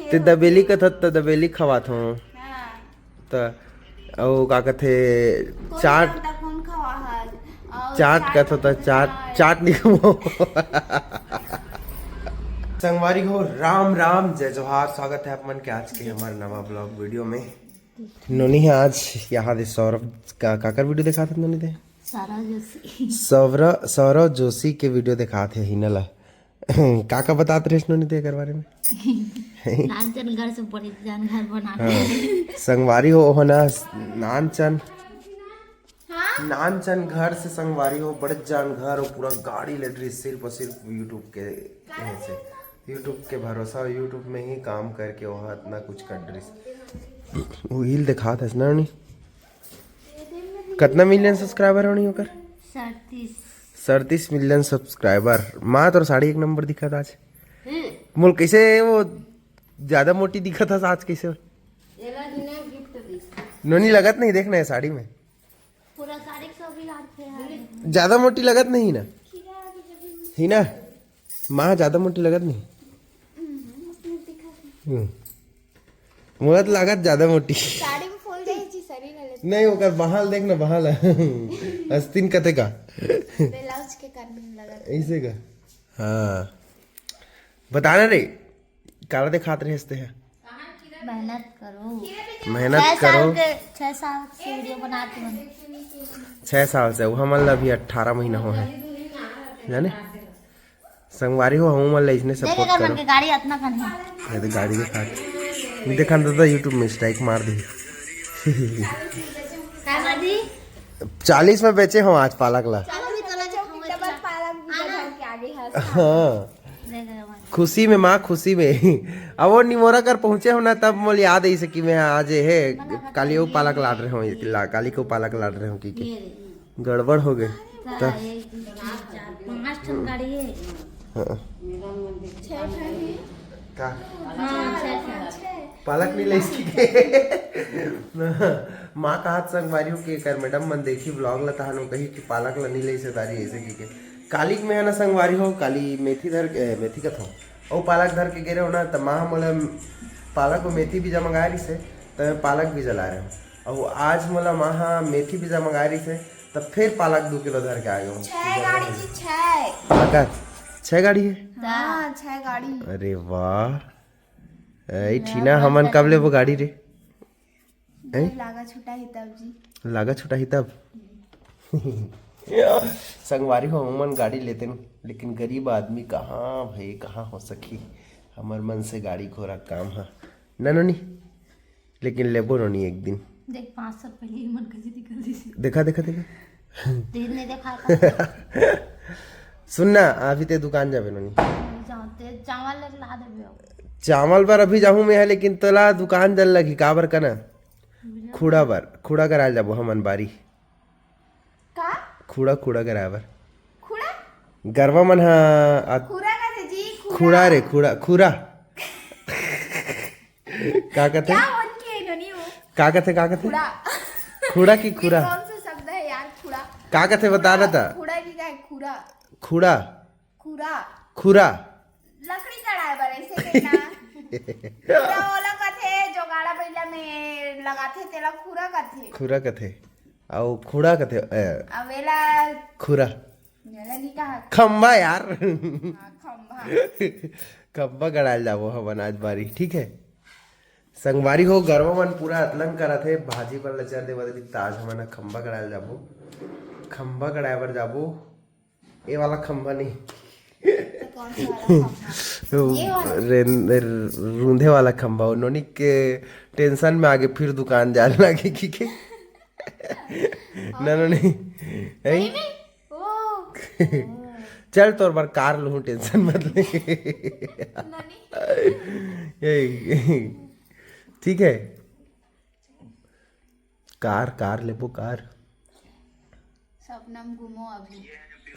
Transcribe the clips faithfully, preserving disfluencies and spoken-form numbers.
ते दबेली कथत त दबेली खवात हूँ। त अउ का कथे, चाट। चाट कथो त चाट, चाट नहीं खवाओ। संगवारी हो, राम राम, जय जोहार। स्वागत है आप मन के आज के हमारे नवा ब्लॉग वीडियो में। नोनी है आज यहाँ दे सौरभ का, काकर वीडियो दिखात नोनी दे? सौरभ जोशी। सौरभ, सौरभ जोशी के वीडियो दिखात हे हिना ला। का का बतात रहे नोनी दे एकर बारे में? नानचन घर से बड़े जान घर बना। हाँ। संगवारी हो, हो ना, नानचन, नानचन घर से संगवारी हो, बड़े जान घर हो, पूरा गाड़ी ले डरिस सिर्फ और सिर्फ YouTube के, ऐसे YouTube के भरोसा, YouTube में ही काम करके वो इतना कुछ कर डरिस। वो हिल दिखात हस ना नोनी? कितना मिलियन सब्सक्राइबर होनी ओकर? सड़तीस। सड़तीस मिलियन सब्सक्राइबर। माँ, तोर साड़ी एक नंबर दिखत आज। मोल कैसे वो ज्यादा मोटी दिखत हस आज कैसे? नोनी लगत नहीं, देखना है साड़ी में। पूरा साड़ी सब ही हाथ पे है। ज्यादा मोटी लगत नहीं ना? ही ना? माँ ज्यादा मोटी लगत नहीं। हम्म। मोला तो लागत ज्यादा मोटी। साड़ी में फूल जाए जी, शरीर हले। नहीं, ओकर बहाल देख ना, बहाल। अस्तीन कते का। ब्लाउज के कारण लगत। ऐसे का? हाँ। बता ना रे, काला दिखात रहे हंसते हैं। मेहनत करो। मेहनत छह साल करो। के, छह साल से वीडियो बनाते हैं। छह साल से, वो हमन ला अभी अठारह महीना हो है, जाने? संगवारी हो, हमू मन ला इसने देख सपोर्ट एकर मन करो। के गाड़ी अतना कन है। ये तो गाड़ी दिखा, नहीं देखा तो, तो YouTube में स्ट्राइक मार दी। का कर दी? चालीस में बेचे हम आज पालक ला। चलो भी तोला जो डबल पालक भी बना के आगे है। हाँ, देख एकर मन। खुशी में माँ, खुशी में। अब वो निमोरा कर पहुँचे हो ना, तब मोल याद आई से कि मैं आज ये है, काली वो पालक लाड रहे हो, ला-, काली को पालक लाड रहे हो कि, कि ये रे। गड़बड़ हो गए। का त एक, दो, तीन, चार, पाँच ठन गाड़ी है। हाँ। छह ठन है। का? हाँ, छह ठन। पालक नहीं ले इसकी के। माँ का हाथ संगवारी हो के कर मैडम मन देखी ब्लॉग ला तहानो कही कि पालक ला नहीं ले से दारी ऐसे की के। काली में है ना संगवारी हो, काली मेथी धर के, मेथी कथो, ओ पालक धर के गे रहे हो ना, त माँ मोला पालक और मेथी बीजा मंगाए रही से, त मैं पालक बीजा ला रहे हो। अउ आज मोला माँ हा मेथी बीजा मंगाए रहिस हे, त फेर पालक दू किलो धर के आ गे हूँ। छह गाड़ी जी, छह। पक्का? छह गाड़ी है? हाँ, छह गाड़ी। अरे वाह। ए, ठीना, हमन कब लेबो गाड़ी रे? ए? लागा छुटा ही तब जी। लागा छुटा ही तब? संगवारी हो, हमन गाड़ी लेते न, लेकिन गरीब आदमी कहाँ भाई, कहाँ हो सकी? हमर मन से गाड़ी घोड़ा काम ह। ना नोनी? लेकिन लेबो नोनी एक दिन। देख, पाँच साल पहले ही मन कैसे निकल दी थी। देखा, देखा, देखा। तेज नहीं देखा था। सुन ना, अभी ते दुकान जाबे नोनी। जाओ, ते चावल लेके ला देबे अब। चावल बर अभी जाहूँ मैं, लेकिन तोला दुकान जल लगी, काबर का ना? बुझा। खूड़ा बर, खूड़ा कराल जाबो हमन बारी। का? खूड़ा, खूड़ा कराए बर। खूड़ा? गरवा मन हा, आ, खूड़ा कथे जी, खूड़ा। खूड़ा रे, खूड़ा, खूड़ा। का कथे? क्या बोल के नोनी वो? का कथे, का कथे? खूड़ा। खूड़ा की ये खूड़ा? कौन सा शब्द है यार, खूड़ा? का कथे, बता ना ता। खूड़ा की का है? खूड़ा। खूड़ा। खूड़ा। खूड़ा। लकड़ी कढ़ाए बर ऐसे कहना। पूरा ओला कथे, जोगाड़ा बइला में लगाथे, तेला खूड़ा कथे। खूड़ा कथे। अउ खूड़ा कथे, ए। अवेला। खूड़ा। मेला नहीं कहा। खंभा यार। हाँ, खंभा। खंभा गड़ाल जाबो हमन आज बारी, ठीक है? संगवारी हो, गरवा मन पूरा अतलंग करत हे, भाजी बर लचर देवत रही, त आज हमन ह खंभा गड़ाल जाबो। खंभा गड़ाए बर जाबो। ए वाला खंभा नहीं। तो कौन सा वाला खंभा? तो ये वाला? रेन-, रे-, रूंधे वाला खंभा। वो नोनी के टेंशन में आगे फिर दुकान जाने लगे कि के। ना नोनी। सही में? ओ। चल तोर बर कार लूँ, टेंशन मत ले। नोनी। ए, ठीक है। कार, कार लेबो, कार। सपना में घूमो अभी।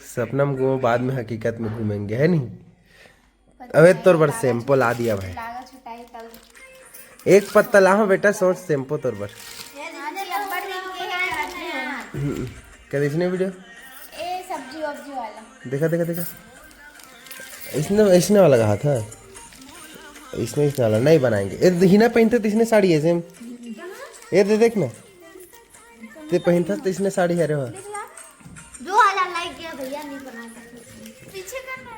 सपना में घूमो, बाद में हकीकत में घूमेंगे, है नहीं? पता अबे नहीं, तोर बर लागा शैम्पू ला दिया भाई। लागा छुटाई तब। एक पत्ता लाहो बेटा, सोच शैम्पू तोर बर। अरे लंबड़ रिंग के है, रखी हो। हम्म, क्या देखने वीडियो? ए, सब्जी वब्जी वाला। देखा, देखा, देखा। इसने, इसने वाला कहा था। इसने इसने वाला नहीं बनाएंगे। ए, हिना पहनते तो इसने साड़ी है सेम। ए दे देख ना, ते पहनता तो इसने साड़ी है रे। हो दो हजार लाइक गया भैया, नहीं बना सकते। पीछे करना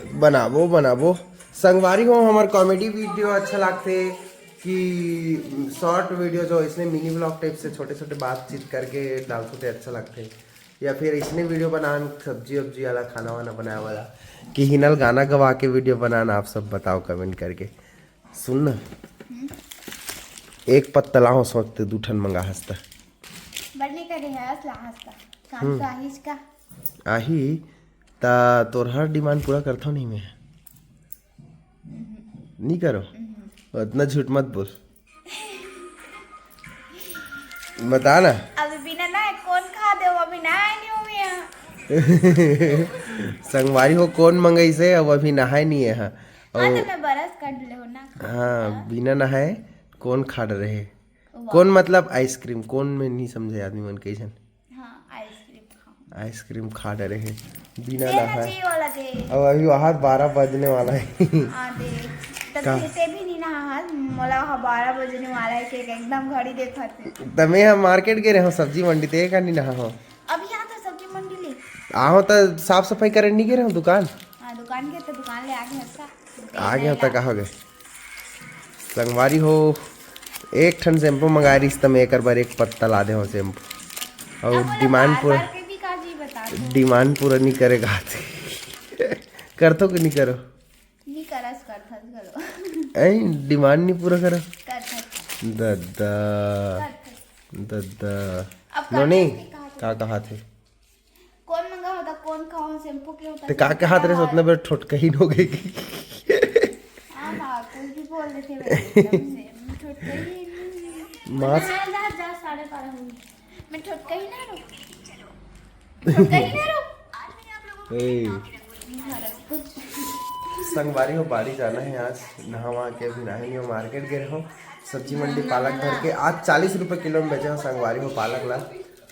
है। बनाबो बनाबो। संगवारी हो, हमार कॉमेडी वीडियो अच्छा लगते कि शॉर्ट वीडियो जो इसने मिनी व्लॉग टाइप से छोटे छोटे बातचीत करके डालते थे, अच्छा लगते। या फिर इसने वीडियो बनान सब्जी वब्जी वाला, खाना वाना बनाए वाला, कि हिनल गाना गवा के वीडियो बनान, आप सब बताओ कमेंट करके। सुन ना, एक पत्ता लाहो सोचते दू ठन मंगा हंसता। बढ़ने का रिहर्स ला हंसता। काम तो आहिज का। आही ता तोर हर डिमांड पूरा करता नहीं मैं। नहीं करो, उतना झूठ मत बोल। बता ना। अभी बिना ना कौन खा दे, वो अभी ना आए नहीं हूँ मैं। संगवारी हो, कौन मंगई से अब अभी नहाए नहीं है। हाँ, तो मैं बरस कर ले हो ना। हाँ, बिना नहाए कौन खा रहे? कौन मतलब आइसक्रीम, कौन में नहीं समझे आदमी मन कैसन। हाँ, आइसक्रीम खाओ। आइसक्रीम खा डरे है बिना दे ना नहाए। चाहिए वाला दे। अब अभी वहाँ बारह बजने वाला है। हाँ दे। तब ते भी नहीं नहा हाल, मोला वहाँ बारह बजने वाला है, केक एकदम घड़ी देखा थे। तमे हम मार्केट गए रहे हो सब्जी मंडी, ते का नहीं नहा हो? अब यहाँ तो सब्जी मंडी ले। आहो तो साफ सफाई करे नहीं गए रहे हो दुकान? हाँ, दुकान के तो दुकान ले आगे हंसा। आगे होता कहा गए। संगवारी हो, एक ठन शैम्पू मंगाए रहिस त मैं एकर बर एक पत्ता ला दे हो शैम्पू। और डिमांड पूरा, के भी का जी बता दो। डिमांड पूरा नहीं करेगा। करथो कि नहीं करो? नहीं करस, करथस करो। ऐ डिमांड नहीं पूरा करो। करथस। दद्दा, करथस। दद्दा। अब नोनी, करथस के कहा का कहा थे? कौन मंगा होता, कौन खाओ, शैम्पू के होता? ते का कहा रे? उतना बेर ठोटकही हो गई कि हाँ, हाँ, कुछ भी बोल देते हैं एकदम से। मैं ठोटकही नहीं। मास्क हाँ, जा, जा, साढ़े बारह हो गए। मैं ठोटकही ना रो। ठोटकही ना रो। ए, कुछ संगवारी हो, बाड़ी जाना है आज, नहावा के अभी नहाए नहीं हो, मार्केट गए हो, सब्जी मंडी पालक भर के आज चालीस रुपए किलो में बेचे हो संगवारी हो पालक ला।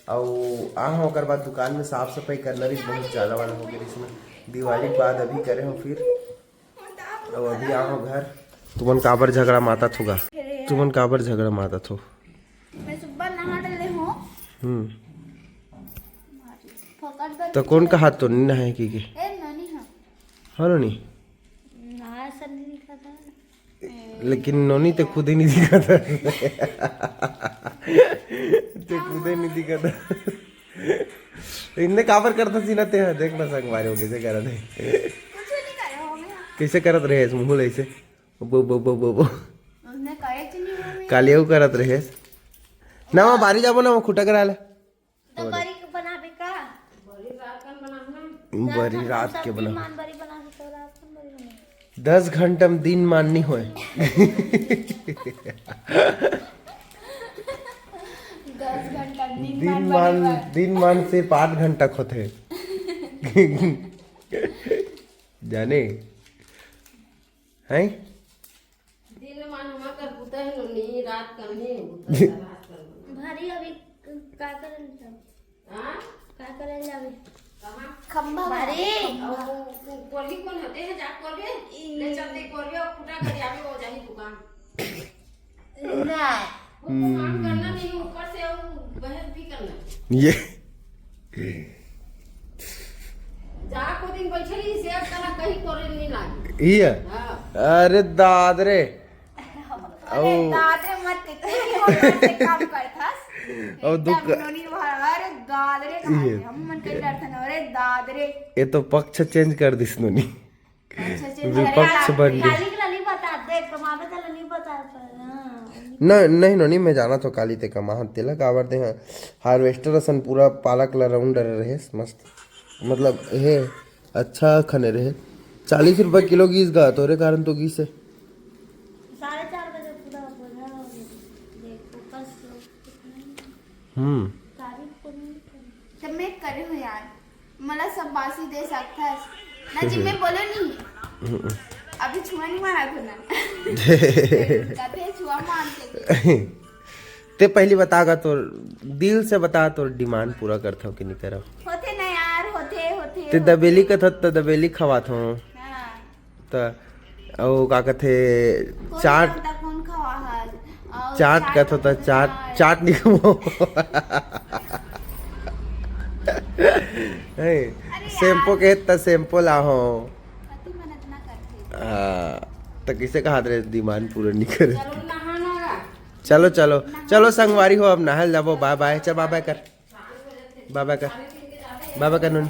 और आ हो ओकर बाद दुकान में साफ सफाई करना भी बहुत ज्यादा वाला हो गया इसमें, दिवाली के बाद अभी करे हो फिर। और अभी आ हो घर, तुमन काबर झगड़ा माता थोगा, तुमन काबर झगड़ा माता थो। मैं सुबह नहा डले हूँ। हम्म। पकड़ कर तो कौन कहा तो नहीं नहाए की के? ए नोनी हाँ। हाँ नोनी, नहा सर नहीं दिखा था। लेकिन नोनी ते खुद ही नहीं दिखा था। ते खुद ही नहीं दिखा था। इनने काबर करता सीना ते है, देख ना संगवारी हो कैसे करत है। कुछ नहीं करे हो मैं। कैसे करत रहे मुंह ऐसे? बो बो बो बो बो। उसने करे कि नहीं हो मैं। कालियो करत रहे। ना वहाँ बारी जाबो ना, वहाँ खुटा करा ले। तो बड़ी को बनावे का? बड़ी रात के बना। मान बड़ी बना के तो रात को बड़ी बना। दस घंटा में दिन मान नहीं होए। दस घंटा दिन दिन मान मान, बड़ी दिन मान से पाँच घंटा खोथे। जाने हैं। दिन मान हमार कर पुता है नोनी, रात कर नहीं है पुता है, रात कर। भारी अभी का करल जावे? हाँ? का करल जावे? कहाँ? खंभा भारी। और वो, वो कोरबी कौन होते हैं, जा कोरबे? ले चलते कोरबे और फुटा कर आवे, वो जाही दुकान। ना। वो तो काम करना नहीं, ऊपर से वो बहस भी करना। ये जा को दिन बैठे ही से अब तना कहीं कोरे नहीं लागे। ये हाँ। अरे दाद रे। अरे दाद रे मत, इतने भी वो से काम करथस। और दुख एकदम नोनी वाला, अरे दाद रे कहा ये। हम मन के डर था ना, अरे दाद रे। ये तो पक्ष चेंज कर दिस नोनी। अच्छा, अच्छा, विपक्ष अरे, बन गए। काली के नहीं बता दे, कमावे तो नहीं बता पर, हाँ। न, नहीं नोनी, मैं जाना तो काली ते कमा तेला काबर दे। हाँ, हार्वेस्टर असन पूरा पालक ला राउंड रहे मस्त, मतलब हे अच्छा खने रहे। चालीस रुपए किलो गीस गा, तोरे कारण तो गीस है। साढ़े चार बजे पूरा बोझा हो गया। देखो, बस हम्म। तारीफ को नहीं करी। तब मैं करे हूँ यार, मला सब बासी दे सकता है ना जी, मैं बोले नहीं। अभी छुआ नहीं मारा था ना। कथे छुआ मारते। ते पहली बता गा, तोर दिल से बता, तोर डिमांड पूरा करथव कि नहीं करव? होते ना यार, होते, होते, ते होते। दबेली कथत त दबेली खवात हो। हाँ। त अउ का कथे, कोन चाट, जानता कोन खवा हल? अउ चाट कथो त चाट, चाट नहीं खवाओ। हे, शैम्पू के त शैम्पू लाहो। कति मेहनत ना करथे। हाँ, त किसे कहा रे, डिमांड पूरा नहीं करे। चलो नहाना गा। चलो चलो चलो संगवारी हो, अब नहाए ल जाबो। बाय बाय, चल बाय बाय कर, बाय बाय कर, बाय बाय कर नोनी।